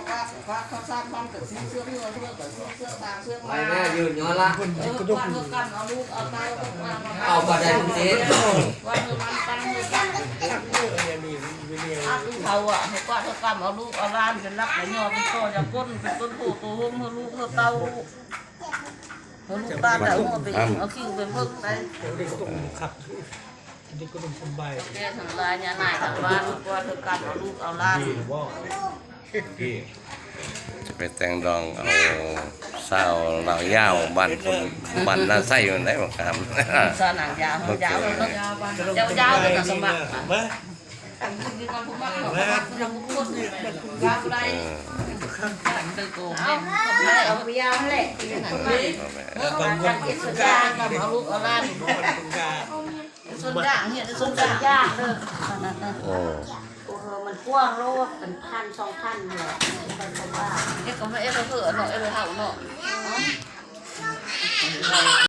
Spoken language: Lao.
ພະ ພະເຂົາສາມວັນກໍຊື້ເສື້ອເຮືອ ເຮືອກໍຊື້ເສື້ອຕ່າງເສື້ອ ໄປແລ້ວ ມາ ຢູ່ຍ້ອນລະ ເອີ ກວາດເຮືອກຳເອົາລູກເອົາເຕົ້າ ເອົາບໍ່ໄດ້ເດ້ ກວາດເຮືອມັນຕັ້ງເຮືອກຳ ອາ ຜູ້ເຖົ້າອະ ໃຫ້ກວາດເຮືອກຳເອົາລູກເອົາຫຼານ ເປັນຫຼັກເປັນຫຍໍ້ ເປັນກໍຢ່າກົ້ນ ເປັນຕົ້ນໂພໂຕໂຮມ ເຮືອລູກເຮືອເຕົ້າ ເຮືອລູກຫຼານ ເອົາຫົວໄປ ເອົາຄິ້ງໄປເບິ່ງໄປ ເດັກກໍຕ້ອງສະບາຍ ແກ່ທັງຫຼາຍ ຍ່ານາຍທັງບ້ານ ກວາດເຮືອກຳເອົາລູກເອົາຫຼານ ຈະໄປແຕ່ງດອງເອົາສາວລາວຍາວບ້ານພຸ້ນ ບ້ານນາໄຊພຸ້ນໄດ໋ ບັກຄຳ ສາວນາງຍາວ ຍາວ ຍາວ ຍາວ ເປັນຕາສະໝັກ ເອີ ເອົາຜູ້ຍາວຫັ້ນແຫຼະ ເອີ ເອົາລູກເອົາຫຼານ ສົວນຢາງ ເຮັດສົວນຢາງ ເອີ ໂອ້ ໂອ້ ມັນກວ້າງໂລດ ເປັນພັນສອງພັນແຫຼະ ເຮັດກໍມາເຮັດເພື່ອເນາະ ເຮັດເຮົາເນາະ.